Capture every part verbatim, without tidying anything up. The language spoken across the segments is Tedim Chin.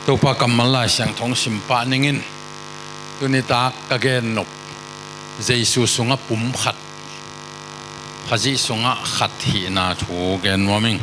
Topa kammal Lai Siangtho sim pah ning in, tuni tak ka gen nop Jesu sungah pum khat, Khazih sungah khat hihna thu gen nuam ing.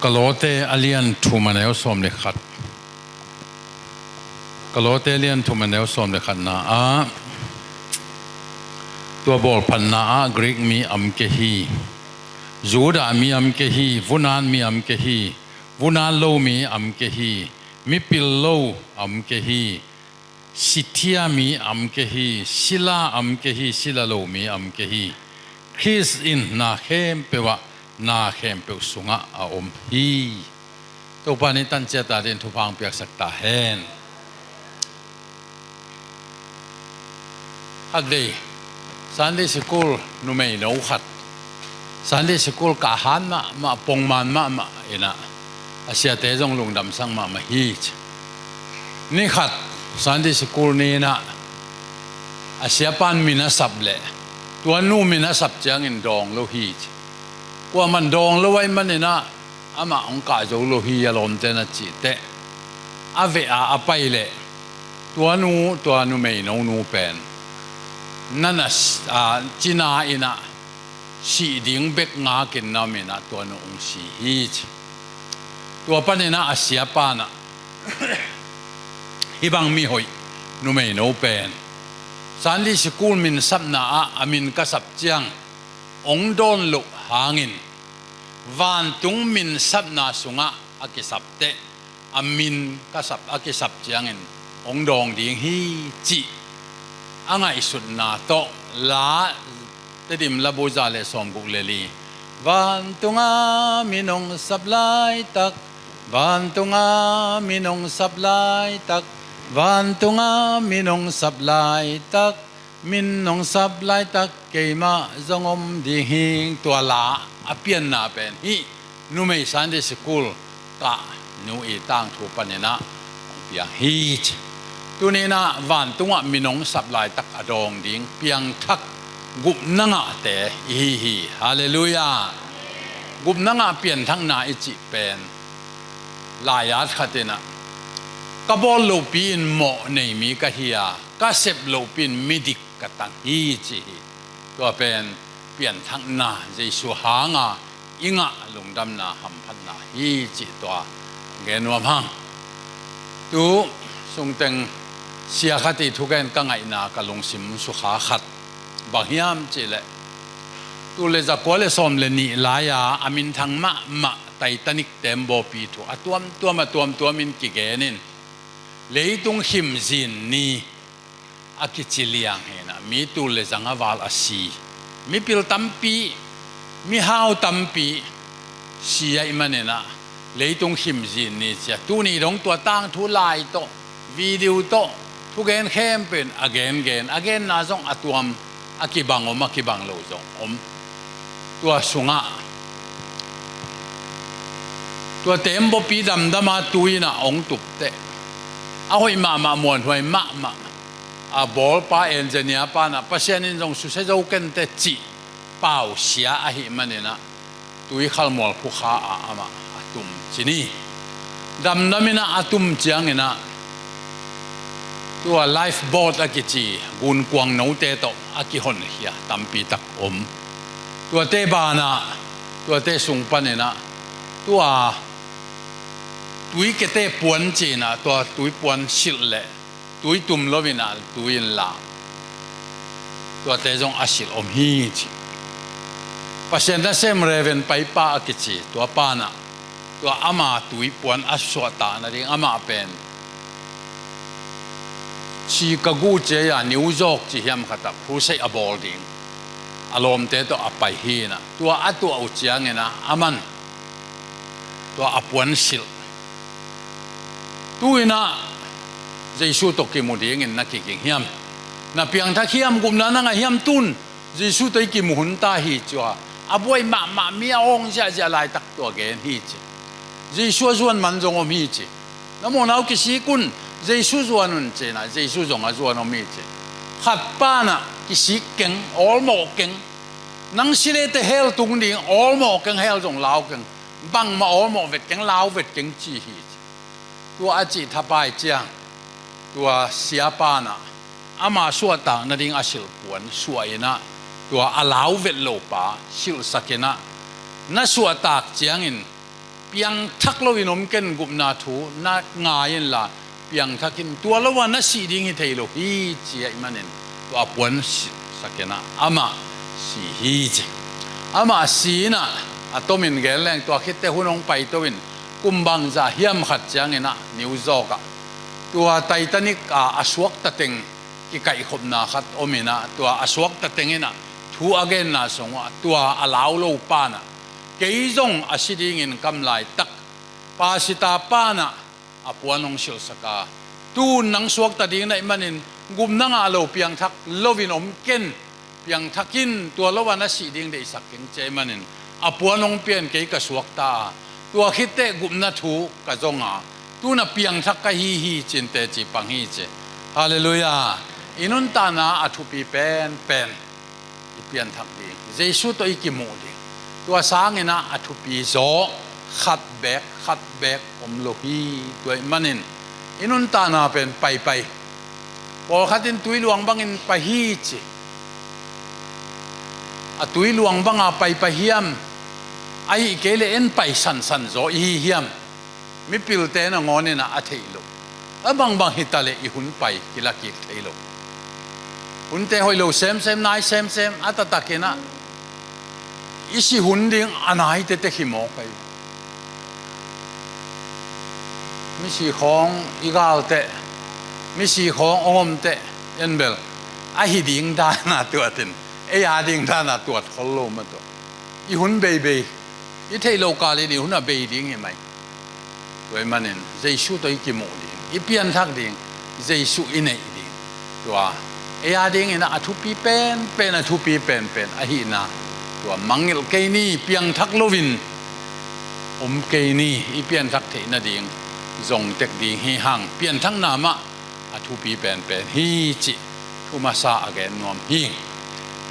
Kolote a lian thum a neu sawm le khat. Kolote a lian thum a neu sawm le khatna ah, tua bawlphatna ah Greek mi a om kei hi, Judah mi a om kei hi, vunat mi a om kei hi, vunat lo mi a om kei hi, mipil lo a om kei hi, Scythia mi a om kei hi, Sila a om kei hi, Sila lo mi a om kei hi. Khrist in na khempeuh ah, na khempeuh sungah a om hi. Topa nih tan ciat a dingin thupha hong piaksak ta hen. Khatvei Sunday School numeino khat, Sunday School kah han mahmah, pongman mahmah in ah, a siate zong lungdamsak mahmah hi ci. Ni khat Sunday School ni in ah, a siapa'n min a sap leh tua nu min a sap ciangin dawng lo hi ci. Kuamah'n dawng lo ahih manin ah, amah hong kah zo lo hi, a lawmte'n a cih teh, a veh a a pai leh tua nu, tua numeino nu pen nan a s-, a, cina in ah sih ding bek ngak in na om in ah tua nu hong si hi ci. Tua panin ah a siapa'n ah, hih bang mihoih numeino pen Sunday School min sapna ah a min ka sap ciang hong dawn loh hangin, vantung min sapna sungah a kisap teh, a min ka sap, a kisap ciangin hong dawng ding hi cih a ngaihsutna tawh, la, Tedim labu za le sawmguk le li. Vantungah min hong sap laitak, vantungah min hong sap laitak, vantungah min hong sap laitak, min hong sap laitak keimah zong om ding hi. Tua la a pianna pen hih numei Sunday School kah nu i tangthu panin ah hong piang hi ci. Tuni in ah vantungah min hong sap laitak a dawng ding piangthak gupna ngahte i hi hi. Halleluiah. Gupna ngah pianthakna i cih pen lai-at khat in ah, ka bawl lohpi in mawh nei mi ka hi a, ka sep lohpi in midik ka tang hi ci hi. Tua pen pianthakna, Jesu hanga i ngah lungdamna hamphatna hi cih tua gen nuam hang. Tu sungteng sia khat i thugen ka ngaihna, ka lungsim sukha khat bang hiam cih leh, tul le zakua le sawm le nih lai-a a minthang mahmah Titanic teembawpi thu a tuamtuam, a tuamtuam in kigen in, leitung khimzin ni a kici liang hi in ah, mi tul le zang a val a si, mipil tampi, mihau tampi si ahih manin ah, leitung khimzin ni ci a, tuni dong tua tangthu lai tawh, video tawh, thugen khempeuh in a gengen, a genna zong a tuam, a kibang om, a kibang lo zong om. Tua sungah tua teembawpi damdam a tui in ah hong tup teh, a hoih mahmah, muanhuai mahmah, a bawlpa, engineer pa'n ah, Pasian in zong susia zo ken teh cih pau sia ahih manin ah, tuikhal mualphu kha ah amah a tum ci ni. Damdam in ah a tum ciangin ah, tua lifeboat a kici gunkuang note tawh a kihonkhia tampi tak om. Tuate banah, tuate sung panin ah, tua tuikete puan ci in ah, tua tuipuan silh leh tui tum lo in ah tui in lam, tuate zong a silh om hi ci. Pasian nasem Reverend Paipa a kici, tua pa'n ah, tua ama tuipuan a suahtak nading, amah pen Chicago ci a, New York ci hiam khat ah crusade a bawl ding a lawmte tawh a pai hi in ah, tua a tuah uh ciangin ah, aman tua a puan silh, tu in ah Jesu tawh kimu dingin na kiging hiam? Na piangthak hiam? Gupna na ngah hiam? Tun Jesu tawh i kimu hun ta hi ci a, a buai mahmah, mi a awng ziahziah laitak tua gen hi ci. Jesu a zuan man zong om hi ci. Na mawhna uh kisik un, Jesu zuan un ci in ah, Jesu zong a zuan om hi ci. Khat pa'n ah kisik keng, awlmawh keng. Nang si leh teh hell tung ding, awlmawh keng, hell zong lau keng. Bangmah awlmawh vet keng, lau vet keng ci hi ci. tua a cih thapai ciang, tua siapa in ah ama suahtak nading a silh puan suah in ah, tua a lau vet lo pa silhsak in ah, na suahtak ciangin piangthak loin om ken, gupna thu na ngai inla, piangthak in, tua lo-a na sih ding hi thei lo hi, ci ahih manin tua puan silhsak in ah amah si hi, ci. Amah si in ah, a tomin gen leng, tua khit teh hun hong paito in, kum bangzah hiam khat ciangin ah New York ah tua Titanic a, a suakta teng kikaihkhopna khat om in ah, tua a suakta teng in ah thu a genna sung uah, tua a lau lo pa in ah, kei zong a si dingin ka om laitak, pasita pa in ah a puan hong silhsak a, tu-in nang suakta ding na hih manin gupna ngah lo, piangthak loin om ken, piangthak in, tua lo-a na sih ding deihsak keng, ci ahih manin a puan hong pia in kei ka suakta a, tua khit teh gupna thu ka zong a, tu-in ah piangthak ka hi hi, ci-in teci pang hi, ci. Halleluiah. I nuntakna a thupi penpen i pianthak ding, Jesu tawh i kimuh ding. Tua sangin ah a thupi zaw khat beek, khat beek om lo hi. Tua ahih manin i nuntakna pen paipai. Pawlkhat in tui luang bangin pai hi, ci. A tui luang banga paipai hiam, ahih kei leh en pai sansan zaw i hi hiam? Mipilte nangawn in ah a theih loh, a bangbang hi taleh i hun pai kila kik thei lo. Hunte hoih lo semsem, nai semsem, a taktak in ah i si hun ding a nai tete hi mawk ahi. Misi khawng i gal teh, misi khawng hong om teh, en bel a hi ding dan a tuat in, ei a ding dan a tuat khol lo mah tua. I hun beibei, i theih loh kalin i hun a bei ding hi mai. Tua ahih manin Jesu tawh i kimuh ding, i pianthak ding, Jesu i neih ding, tua ei a dingin ah a thupi penpen, a thupi penpen ahihna, tua mangngilh kei ni, piangthak loin om kei ni. I pianthak theih nading zong tek ding hi hang. Pianthakna mah a thupi penpen hi, cih thu masa a gen nuam hi.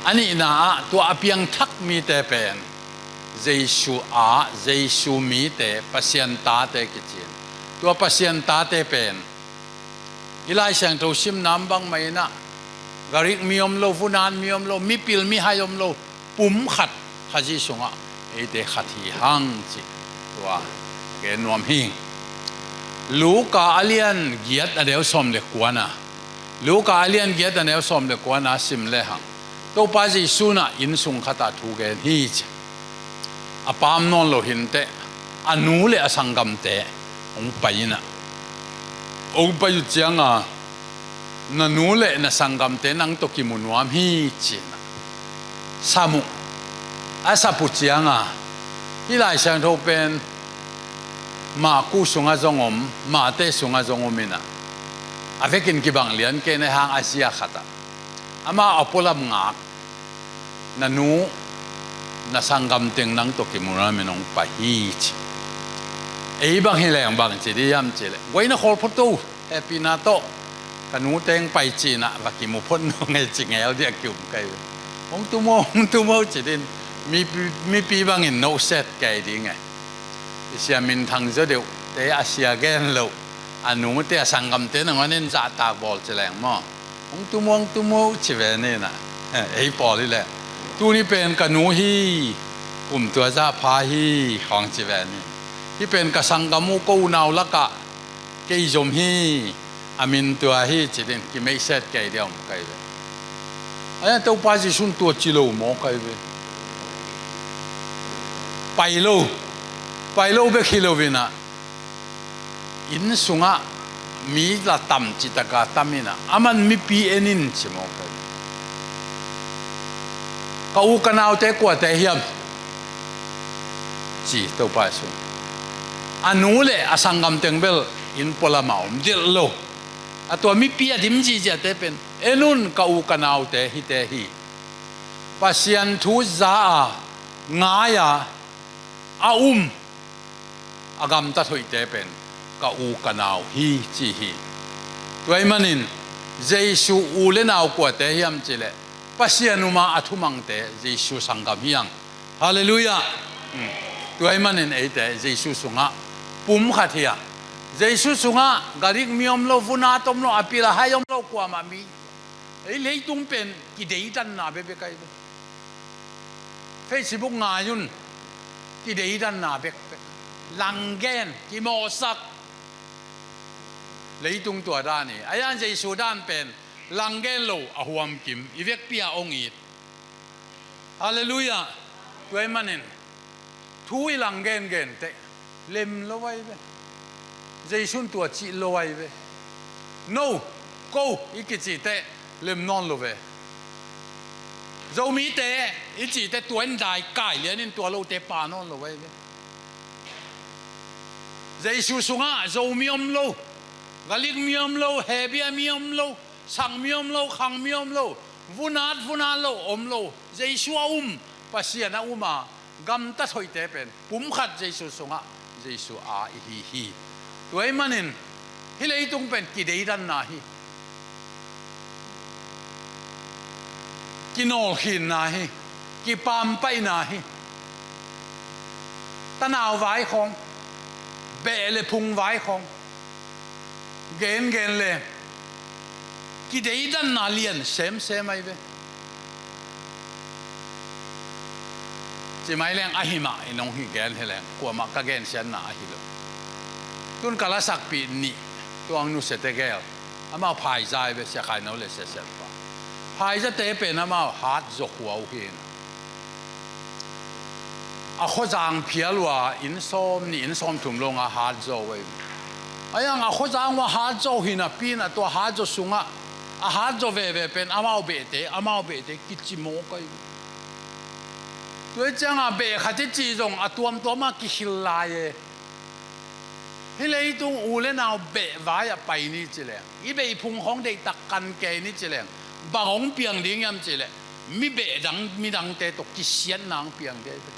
A nihna ah, tua a piangthak mite pen Jesu a, Jesu mite, Pasian tate kici in, tua Pasian tate pen i Lai Siangtho simna bangmah in ah, Greek mi om lo, Vunat mi om lo, mipil mihai om lo, pum khat, Khazih sungah eite khat hi hang, cih tua gen nuam hi. Luka a lian giat, a neu sawm le kuana, Luka a lian giat, a neu sawm le kuana sim lehang, Topa Jesu in ah inn sung khatah thu gen hi, ci. A paam nawn lo hi inteh, a nu le a sanggamte hong pai in ah, hong pai uh cianga, na nu le na sanggamte nang tawh kimu nuam hi, ci-in ah sam uh. A sap uh cianga, hih Lai Siangtho pen Marku sungah zong om, Mate sungah zong om in ah, a vekin kibang lian kei na hang, a zia khatah amah a pualam ngak, na nu, na sanggam teng nang tawh kimu nuam in hong pai hi, ci. Ei bang hi leng bang ci ding hiam cih leh, guai na khawl phot o, hehpihna tawh, ka nu teng pai ci-in ah va kimu phot nuam ing ei, ci ngel ding a ki-um ka hi ve. Hong tum o, hong tum o, ci ding. Mipi, mipi bangin no set ka hi ding e. I sia minthang zaw deuhte, a sia gen loh, a nute, a sanggamte nangawn in zahtak bawl ci leng maw, hong tum o, hong tum o, ci ve ni in ah. Ei pawl hi leh, tuni pen ka nu hi, kum tua zah pha hi, khawng ci ve ni. Hih pen ka sanggam uh, ko unau lakah kei zom hi, a min tua hi, ci ding, kimeihset kei ding a om ka hi ve. Ahi hang Topa Jesu in tua ci lo mawk ahi ve. Pai lo, pai lo bek hi lo in ah, inn sungah mi la tam, cih taka tam in ah, aman mipi en in ci mawk ahi. Ka u ka naute kuate hiam, ci Topa Jesu in. A nu le a sanggam teng bel inn pualam ah om delh lo. A tua mipi a dim ziahziahte pen, en un, ka u ka naute hihte hi. Pasian thu za a, ngai a, a um, a gamtat hoihte pen ka u ka nau hi, ci hi. Tua ahih manin Jesu u le nau kuate hiam cih leh, Pasian um a a thumangte, Jesu sanggam hi hang. Halleluiah. Hmm. Tua ahih manin eite Jesu sungah pum khat hi a, Jesu sungah galik mi om lo, vunat om lo, a pil a hai om lo, kuamah mi. Ei leitung pen kideidanna bekbek ahi ve. Facebook ngai un, kideidanna bekbek. Langgen, kimawhsak. Leitung tua dan hi. Ahi hang Jesu dan pen langgen lo a huamkim, i vekpi-a hong it. Halleluiah. Tua ahih manin thu i langgen gente lem lo ahi ve. Jesu in tua cih lo ahi ve. No, ko i kicihte lem nawn lo ve. Zomite i cihte tua in dai kai lianin tua lote pha nawn lo ahi ve. Jesu sungah Zomi om lo, galik mi om lo, hebia mi om lo, sak mi om lo, khang mi om lo, vunat vunat lo om lo. Jesu a um, Pasian a um a gamtat hoihte pen pumkhat Jesu sungah Jesu a i hi hi. Tua ahih manin hih leitung pen kideidanna hi. Kinawlkhinna hi. Kipampaihna hi. Tanau vai khawng, beh le phung vai khawng, gengen le kideidanna lian semsem ahi ve. Ci mai leng ahi mah in hong hi gen hi leng, kuamah ka gensiatna ahi lo. Tun ka lasakpih nih, tuang nusiate gel, amau phaiza ahi ve, Sia Khai No le Sia Sian Pa. Phaizate pen amau hat zaw khua uh hi. A khuazang phial uh a inn sawm nih, inn sawm thum lo nga hat zaw uh ahi. Ahi hang a khuazang uh a hat zaw uh hi napi-in a tua hat zaw sungah a hat zaw veve pen amau behte, amau behte kici mawk ahi. Tua hi ciangah beh khat i cih zong a tuamtuam ah kikhil lai e. Hih leitung u le nau beh vai ah pai ni ci leng, i beh i phung khawng deihtak kan kei ni ci leng, bang hong piang ding hiam cih leh, mi beh dang, midangte tawh kisiatna hong piang ding hi.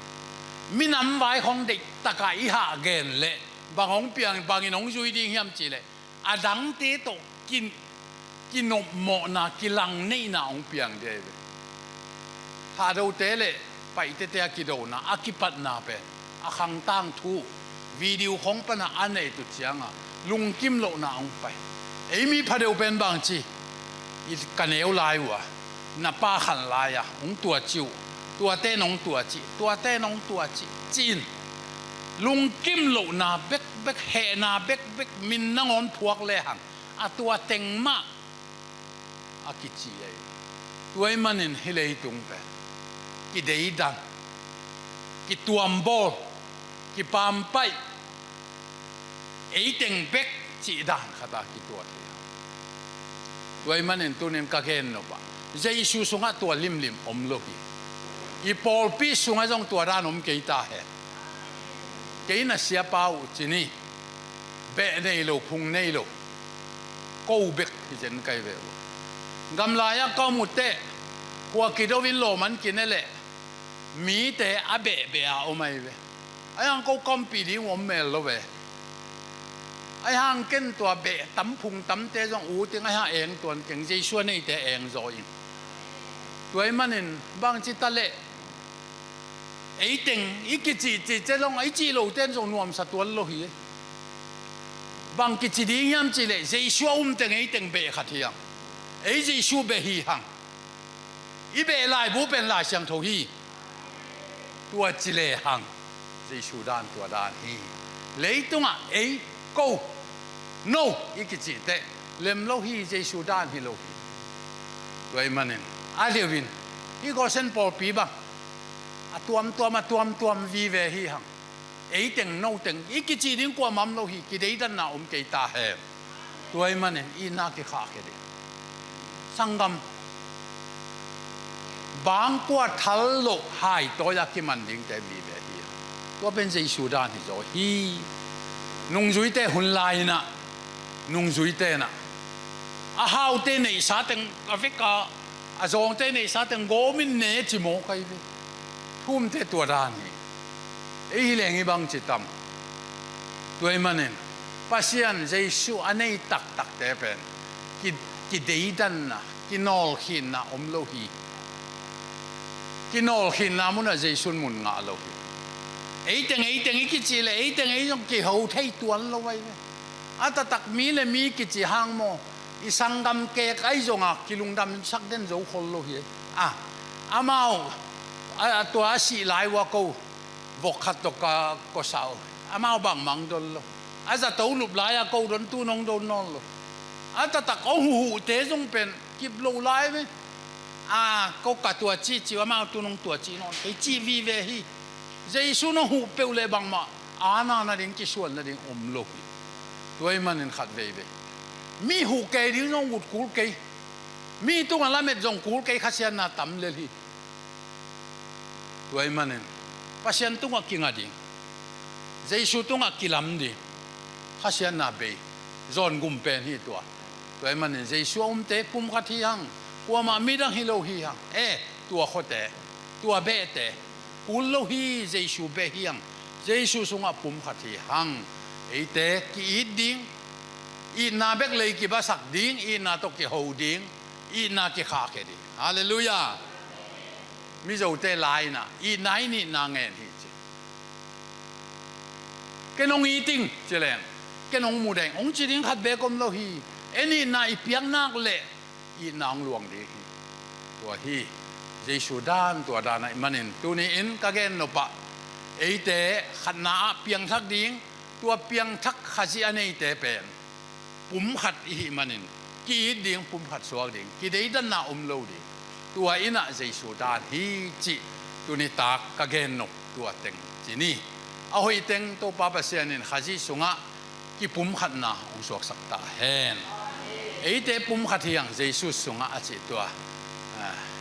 Minam vai khawng deihtak ah i hah gen leh bang hong piang, bangin hong zui ding hiam cih leh, a dangte tawh kin kinopmawhna, kilangneihna hong piang ding ahi ve. Hahdote le Paite te a kidona, a kipatna pen a khang tangthu, video khawng panah a neih uh ciangah lungkim lohna hong pai. Ei mi phadeuh pen bangci, i ka neu lai uh a, na pa khan lai-a hong tuaci uh, tuate nong tuaci, tuate nong tuaci, ci-in lungkim lohna bekbek, hehna bekbek, min nangawn phuak lehang a tua teng mah a kici ahi. Tua ahih manin hih leitung pen kideidan, kituambawl, kipampaih, eiteng bek cih dan khat a kituat hi. Tua ahih manin tunin ka gen nop ah, Jesu sungah tua limlim om lo hi. I pawlpi sungah zong tua dan om kei ta hen. Kei na siapa uh ci ni. Beh nei lo, phung nei lo, ko bek hi zen kai ve uh. Gamlai-ah ka om uh teh, khua kido in lawm an kine leh mite a behbeh a om ahi ve. Ahi hang ko ka ompih ding uh om mel lo ve. Ahi hang ken tua beh tam phung tamte zong ut ing, ahi hang eng tuan keng, Jesu a neite eng zaw ing. Tua ahih manin bangci ta leh, eiteng i kicihcih ce long, i cih lote in zong nuamsa tuan lo hi. Bang kici ding hiam cih leh, Jesu a um teng eiteng beh khat hi hang. Ei Jesu beh hi hang. I beh laibu pen Lai Siangtho hi. Tua ci lehang Jesu dan tua dan hi. Leitungah ei, ko, no i kicih teh lem lo hi, Jesu dan hi lo hi. Tua ahih manin a liuin hih Goshen pawlpi bang a tuamtuam, a tuamtuam vive hi hang. Eiteng noteng i kicih ding kuamah om lo hi, kideidanna om kei ta hen. Tua ahih manin itna kikhahkhia ding. Sanggam, bangkua thal loh haitawi-a kiman dingte vive hi. Tua pen Jesu dan hi zaw hi. Nungzuite hun lai-inah, nungzuite inah a haute neihsa teng a veka, a zawngte neihsa teng gawmin ne ci mawk ahi ve. Thumte tua dan hi. Ei hi leng i bangci tam. Tua ahih manin Pasian Jesu a nei taktakte pen ki, kideidanna, kinawlkhinna om lo hi. Kinawlkhinna munah Jesu in mun ngah lo hi. Eiteng, eiteng i kicih leh eiteng ei zong kiho thei tuan lo ahi ve. A taktak mi le mi kici hang maw, i sanggam kek ahi zonga kilungdamsak den zo khol lo hi. A, amau a, a tua a sih lai ua ko vok khat tawh ka kosau, amau bangmang don lo. A zato lup lai-a ko don tu nong don nawn lo. A taktak hong huhte zong pen kip lo lai ve. A, ko ka tua cih cih uh, amau tu nong tua cih nawn kei cih vive hi. Jesu nong huh peuh leh bangmah ana nading, kisuan nading om lo hi. Tua ahih manin khat veivei mi huh kei ding zong ut kul kei. Mi tungah lamet zong kul kei, khasiatna tam lel hi. Tua ahih manin Pasian tungah kinga ding, Jesu tungah kilam ding, khasiatna bei, zawn gum pen hi tua. Tua ahih manin Jesu a umte pumkhat hi hang. Kuamah midang hi lo hi hang. E, tua khuate, tua behte kul lo hi, Jesu beh hi hang. Jesu sungah pumkhat hi hang. Eite ki-it ding, itna bek lei kibasak ding, itna tawh kiho ding, itna kikhahkhia ding. Halleluiah. Mizote la-in ah, itna in itna ngen hi ci. Ken hong it ing ci leng, ken hong mu deng hong ci ding khat beek om lo hi. En itna i piak nak leh itna hong luang ding hi. Tua hi Jesu dan, tua dan ahih manin tuni-in ka gen nop ah, eite khatna ah piangthak ding, tua piangthak Khazih a neite pen pumkhat i hih manin, ki-it ding, pumkhat suak ding, kideidanna om lo ding. Tua in ah Jesu dan hi cih tuni tak ka gen nop tua teng ci ni. A hoih teng Topa Pasian in Khazih sungah kipumkhatna hong suaksak ta hen. Eite pumkhat hi hang Jesu sungah a cih tua